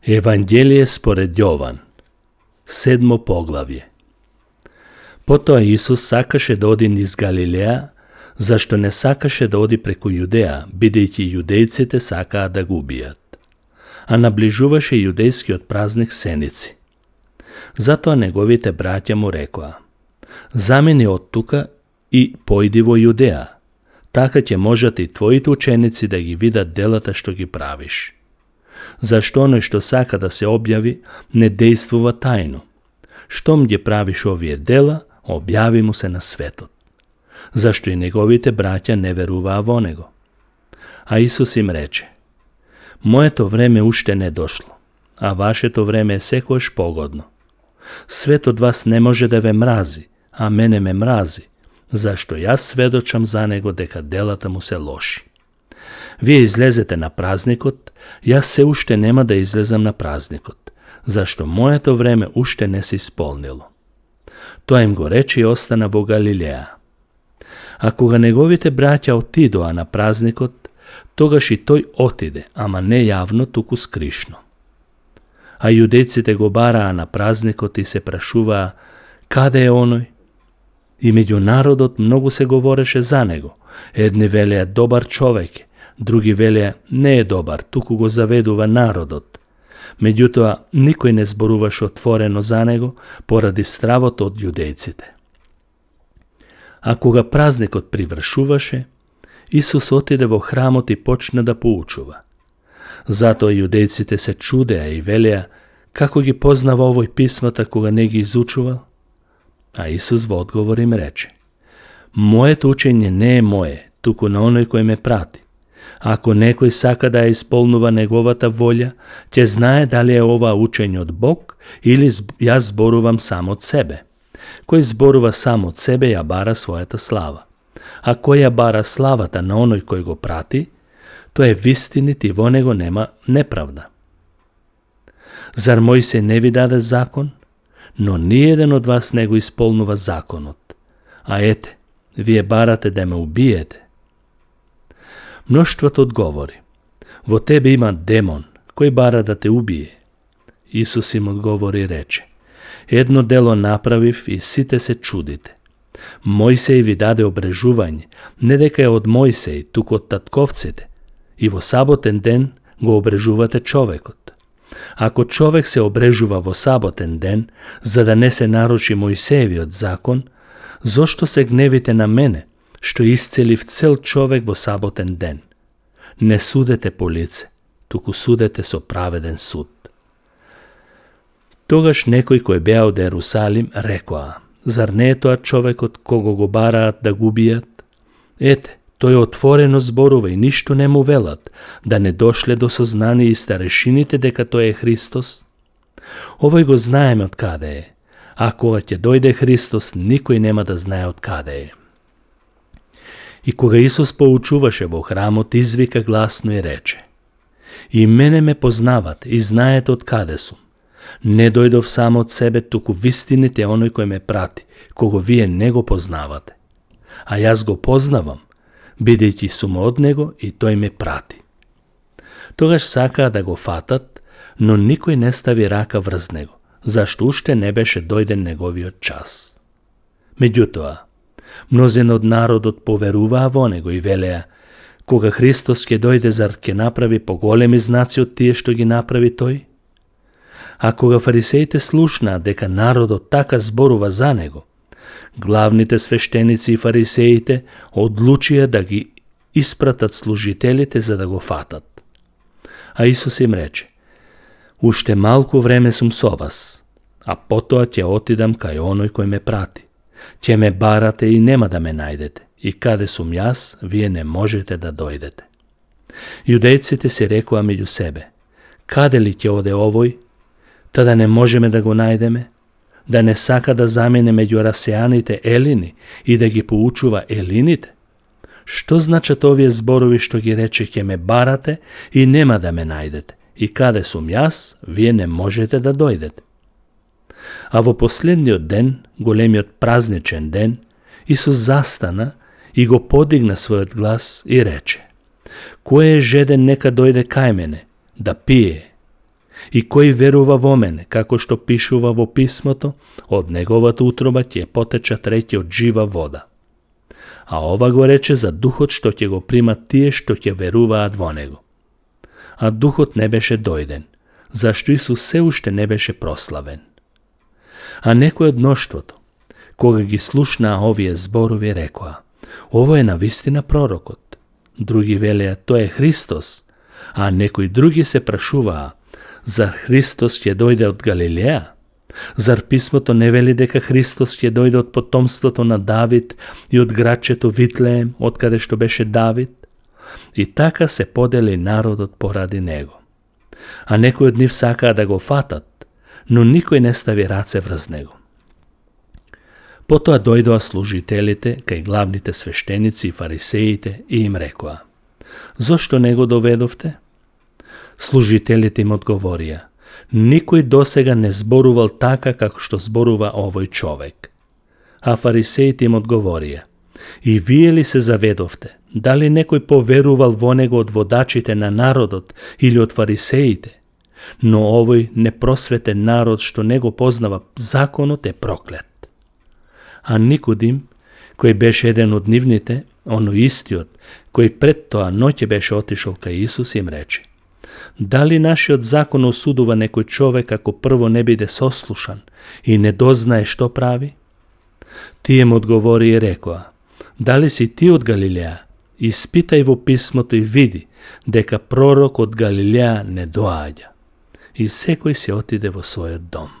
Евангелие според Јован, 7 поглавје. Потоа Исус сакаше да оди низ Галилеја, зашто не сакаше да оди преку Јудеја, бидејќи јудејците сакаа да го убијат. А наближуваше јудејскиот празник Сеници. Затоа неговите браќа му рекоа: замини од тука и појди во Јудеја, така ќе можат и твоите ученици да ги видат делата што ги правиш. Зашто оној што сака да се објави, не дејствува тајно. Штом ги правиш овие дела, објави му се на светот. Зашто и неговите браќа не веруваа во него. А Исус им рече: моето време уште не дошло, а вашето време е секојаш погодно. Свет од вас не може да ве мрази, а мене ме мрази, зашто јас сведочам за него дека делата му се лоши. Вие излезете на празникот, јас се уште нема да излезам на празникот, зашто моето време уште не се исполнило. Тоа им го рече и остана во Галилеја. А кога неговите браќа отидоа на празникот, тогаш и тој отиде, ама не јавно, туку скришно. А јудејците го бараа на празникот и се прашуваа: каде е оној? И меѓу народот многу се говореше за него. Едни велеа: добар човек е, други велеа: не е добар, туку го заведува народот. Меѓутоа, никој не зборуваше отворено за него поради стравот од јудејците. А кога празникот привршуваше, Исус отиде во храмот и почна да поучува. Затоа јудејците се чудеа и велеа: како ги познава овој писмата кога не ги изучувал? А Исус во одговор им рече: моето учење не е мое, туку на оној кој ме прати. Ако некој сака да ја исполнува неговата волја, ќе знае дали е ова учење од Бог или јас зборувам сам од себе. Кој зборува сам од себе ја бара својата слава. А кој ја бара славата на оној кој го прати, тој е вистинит и во него нема неправда. Зар Мојсей не ви даде закон? Но ниеден од вас не го исполнува законот. А ете, вие барате да ме убиете. Мноштвото одговори: во тебе има демон, кој бара да те убие. Исус им одговори и рече: едно дело направив и сите се чудите. Мојсей ви даде обрежување, не дека е од Мојсей, туку од татковците, и во саботен ден го обрежувате човекот. Ако човек се обрежува во саботен ден, за да не се наруши Мојсеевиот закон, зошто се гневите на мене, што исцелив цел човек во саботен ден? Не судете по лице, туку судете со праведен суд. Тогаш некој кој беа од Ерусалим рекоа: зар не е тоа човекот кого го бараат да го убијат? Ете, тој отворено зборува и ништо не му велат, да не дошле до сознание и старешините дека тој е Христос? Овој го знаеме од каде е, а кога ќе дојде Христос, никој нема да знае од каде е. И кога Исус поучуваше во храмот, извика гласно и рече: и мене ме познавате и знаете од каде сум. Не дојдов само од себе, туку вистините оној кој ме прати, кого вие не го познавате. А јас го познавам, бидејќи сум од него и тој ме прати. Тогаш сакаа да го фатат, но никој не стави рака врз него, зашто уште не беше дојден неговиот час. Меѓутоа, мнозина од народот поверуваа во него и велеа: кога Христос ќе дојде, зар ќе направи поголеми знаци од тие што ги направи тој? А кога фарисеите слушнаа дека народот така зборува за него, главните свештеници и фарисеите одлучија да ги испратат служителите за да го фатат. А Исус им рече: уште малку време сум со вас, а потоа ќе отидам кај оној кој ме прати. Ќе ме барате и нема да ме најдете, и каде сум јас, вие не можете да дојдете. Јудејците се рекоа меѓу себе: каде ли ќе оде овој? Та да не можеме да го најдеме, да не сака да замине меѓу расеаните елини и да ги поучува елините? Што значат овие зборови што ги рече: ќе ме барате и нема да ме најдете, и каде сум јас, вие не можете да дојдете? А во последниот ден, големиот празничен ден, Исус застана и го подигна својот глас и рече: кој е жеден, нека дојде кај мене да пие. И кој верува во мене, како што пишува во писмото, од неговата утроба ќе потечат реки од жива вода. А ова го рече за духот што ќе го примат тие што ќе веруваат во него. А духот не беше дојден, зашто Исус се уште не беше прославен. А некој од мноштвото, кога ги слушнаа овие зборови, рекоа: ово е навистина пророкот. Други велеа: тој е Христос, а некои други се прашуваа: зар Христос ќе дојде од Галилеја? Зар писмото не вели дека Христос ќе дојде од потомството на Давид и од градчето Витлеем, од каде што беше Давид? И така се подели народот поради него. А некои од нив сакаа да го фатат, но никој не стави раце врз него. Потоа дојдоа служителите кај главните свештеници и фарисеите и им рекоа: зошто не го доведовте? Служителите им одговорија: никој досега не зборувал така како што зборува овој човек. А фарисеите им одговорија: и вие ли се заведовте? Дали некој поверувал во него од водачите на народот или од фарисеите? Но овој непросветен народ што не го познава законот е проклет. А Никодим, кој беше еден од нивните, оној истиот, кој пред тоа ноќе беше отишол кај Исус, им рече: дали нашиот закон осудува некој човек ако прво не биде сослушан и не дознае што прави? Тие му одговори и рекоа: дали си ти од Галилеја? Испитај во писмото и види дека пророк од Галилеја не доаѓа. И секој се отиде во својот дом.